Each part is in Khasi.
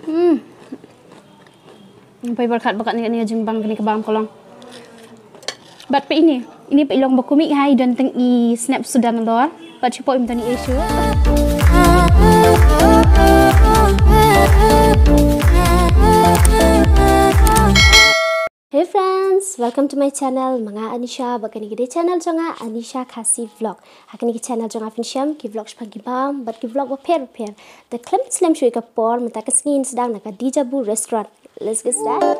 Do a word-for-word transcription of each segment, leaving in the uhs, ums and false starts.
Hmm. Poi barkat ba katne katne ka jingbam kane ka bam ka long. Bad pa ine, ine pa i long ba kumne ha i don tang i snap suda nalor. Bad shu poi ym don i issue. Hey friends, welcome to my channel. Ma nga Anisha, bad kane ka dei channel jong nga, Anisha Khasi Vlog. Ha kane ka channel jong nga phin shem ki vlog shaphang ki bam bad ki vlog bapher bapher. Te khlem slem shuh ïa ka por, mynta ka sngi ngin sdang na ka Deja Vu Restaurant. Let's get started.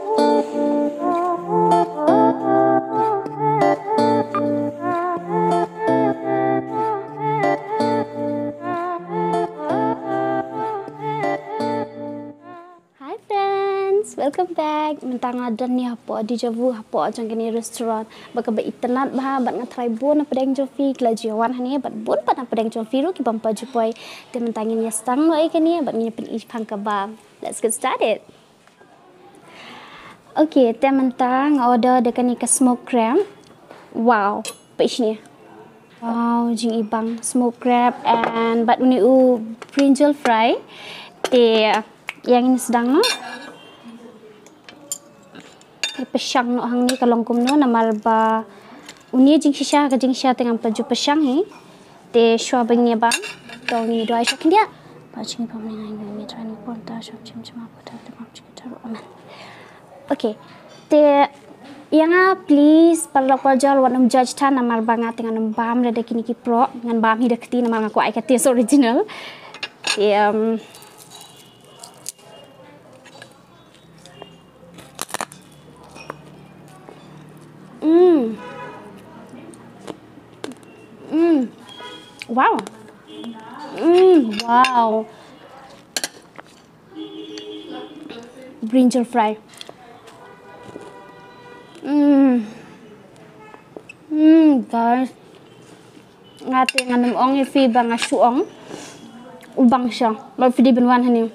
Hi friends, welcome back. Mynta nga don ne hapoh Deja Vu, hapoh jong kane restaurant. Ba kaba itynnad bha, bad nga tharai bun na pdeng jong phi ki la ju wan hangne, bad bun pat na pdeng jong phi ruh ki bym pat ju poi. Te mynta ngin ïa sdang noh ïa kane, bad ngin ïa pyni shaphang ka bam. Let's get started. Okay, te mynta nga order da kane ka smoke crab. Wow, peit shane. Wow, jingibang smoke crab and bad une u brinjal fry. Te ïa ngin sdang noh. Pyrshang noh hangne ka long kumno namar ba une jingshisha ka jingshisha te ngam pat ju pyrshang hi. Te shuwa ba ngin ïa bam to ngin ïa duwai sha khyndiat. Ba jingibang ne ngai ngai try ni pon ta shop chim chim apa ta ta mam chim ta. Amen. Okay. Te ïa nga please paralok parajor wat nym judge than namar ba nga te ngan ym bam re da kine ki prok, ngan bam hi da kti namar nga kwah ïa ka taste original. Te um, Mm. Mm. Wow. Mm, wow. Brinjal fry. Mm. Mm, guys. Nga te ngan ym ong ïa phi ba nga shu ong u bang sha ba phi dei ban wan hangne.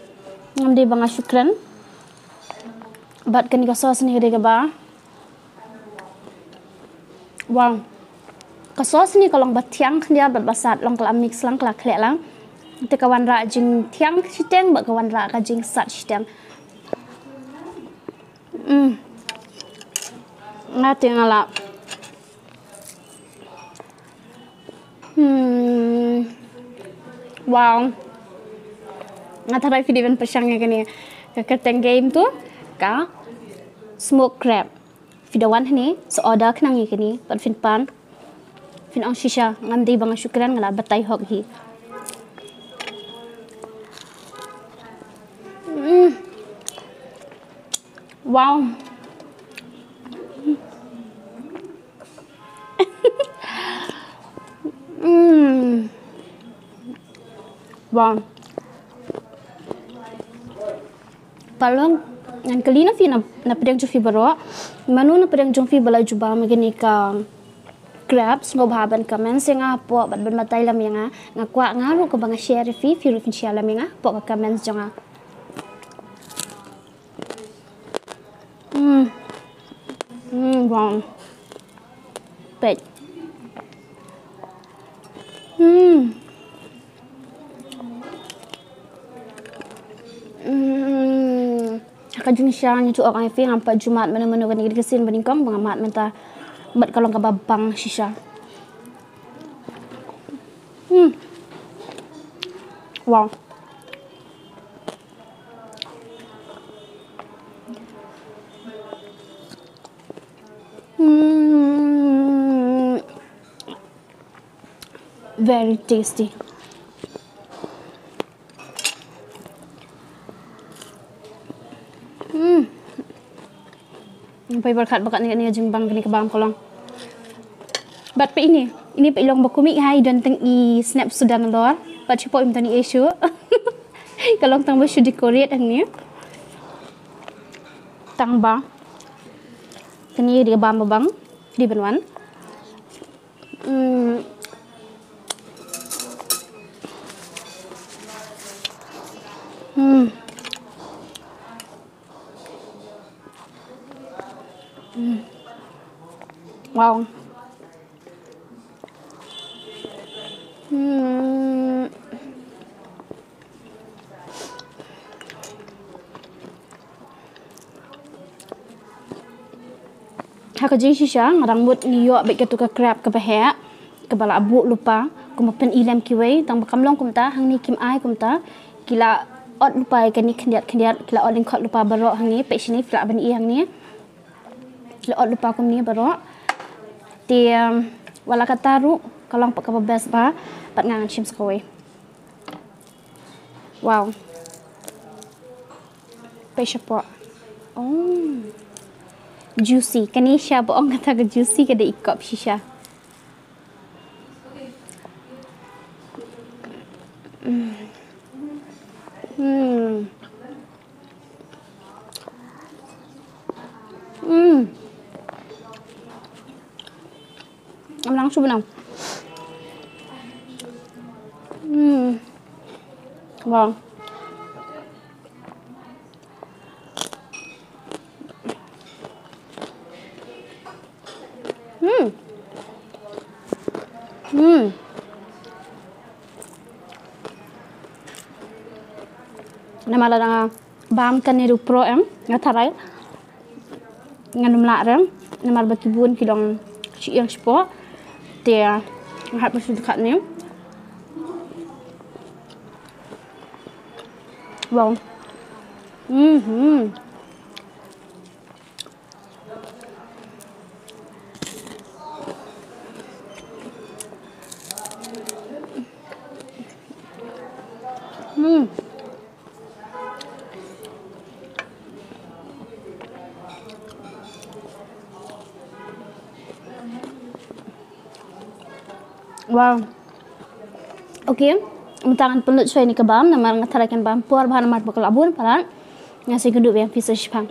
Ngam dei ba nga shu kren. Bad kane ka sauce ne ka dei kaba, wow. Ka sauce ne ka long ba thiang khyndiat bad ba sat, long ka la mix lang, ka la khleh lang. Te ka wanrah jingthiang shiteng bad ka wanrah ka jingsat shiteng. Mm. Nga te nga la Hmm. Wow. Nga tharai phi dei ban pyrshang ïa kane. Ka kyrteng game tu ka smoke crab. Phi da wan hangne sa order khnang ïa kane bad phin pan. Phin ong shisha ngam dei ba nga shu kren, nga la batai hok hi. Mm. Wow. Mm. Wow. Paralok, ngan kylli na phi na, na pdeng jong phi baroh. Mano na pdeng jong phi ba la ju bam ïa kane ka crab, sngewbha ban comment ïa nga hapoh bad ban batai lem ïa nga. Nga kwah nga ruh kaba nga share ïa phi, phi ruh phin share lem ïa nga hapoh ka comments jong nga. Hmm. Hmm, wow. Peit. Hmm. Hmm. Ka jingshisha ngi tu ok ai phi ngam pat ju mad mano mano kane ka sien ba nyngkong ba nga mad mynta. Bad ka long kaba bang shisha. Hmm. Wow. Mm. Very tasty. Mm. Poi barkat ba katne ka jingbam kane ka bam ka long. Bad pa ine, ine pa i long ba kumne ha i don tang i snap suda nalor. Bad shu poi mynta i issue. Ka long tang ba shu decorate hangne. Tang ba kane ka dei ka bam ba bang, dei ban wan. Mm. Mm. Mm. Wow. Mm. Ha ka jingshisha nga dang mut ngi ïoh bad katu ka crab kaba heh, kaba la buh lypa, kumba pyn-i lem kiwei, tang ba kam long kumta, hangne kim ai kumta, ki la ot lypa ïa kane khyndiat khyndiat, ki la ot lyngkot lypa baroh hangne, peit shane phi lah ban i hangne. Ki la ot lypa kumne baroh. Te, um, wat la katta ruh, ka long pat kaba best bha, bad nga ngan shim sa kawei. Wow. Peit shapoh. Oh. Juicy. Kane shisha ba ong kata ka juicy ka dei i kop shisha. Mm. Mm. Mm. Am lang shu bnang. Hmm. Wow. Hmm. Hmm. Namar lada nga bam kane ruh pro em, nga tharai ngan ym lah re, namar ba ki bun ki long shi ïing shapoh. Te nga hap ban shu dkhat ne. Wow. Mhm. Hmm. Wow. Okay. Mynta ngan pynlut shuwa ïa kane ka bam namar nga tharai kan bam por bha namar ba ka la bun palat. Ngan sa ïakynduh biang phi sa shiphang.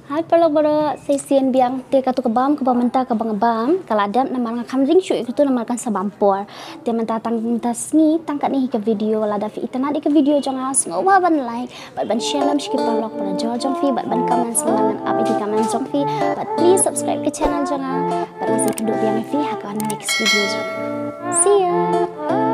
Hai paralok baroh, sa shisien biang te katu ka bam kaba mynta kaba nga bam ka la dep namar nga kham ring shuh ïa katu namar kan sa bam por. Te mynta tang mynta sngi tang katne hi ka video, lada phi itynnad ïa ka video jong nga sngewbha ban like bad ban share lem sha ki paralok para jor jong phi bad ban comment namar ngan ap ïa ki comment jong phi. Bad please subscribe ka channel jong nga bad ngan sa ïakynduh biang ïa phi ha ka next video jong nga. See ya.